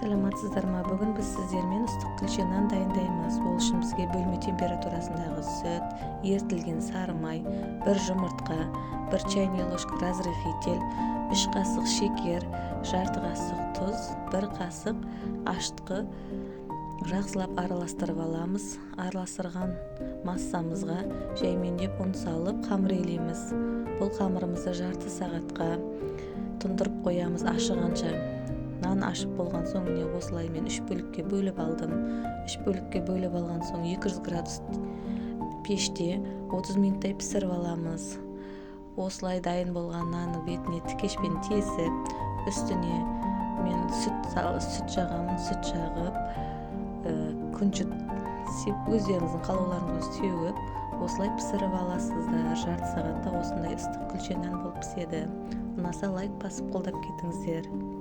Саламатсыздар ма? Бүгін біз сіздермен ыстық күлше нан дайындаймыз. Ол үшін бізге бөлме температурасындағы сүт, ерітілген сары май, бір жұмыртқа, 1 чайный ложка разрыхлитель, 3 қасық шекер, жарты қасық тұз, 1 қасық ашытқы. Жақсылап араластырып аламыз. Араластырған массамызға жаймендеп ұн салып, қамыр илейміз. Бұл қамырымызды жарты сағатқа тұндырып қоямыз ашығанша. Нан ашып болған соң, міне, осылай мен үш бөлікке бөліп алдым. Үш бөлікке бөліп алған соң, 200 градус пеште 30 минуттай пісіріп аламыз. Осылай дайын болған нанның бетіне тікешпен тесіп, үстіне мен сүт жағамын. Сүт жағып, күнжіт өздеріңіздің қалауларыңызбен сеуіп, осылай пісіріп аласыздар. Жарты сағатта осындай ыстық күлше нан болып піседі. Ұнаса, лайк басып, қолдап кетіңіздер.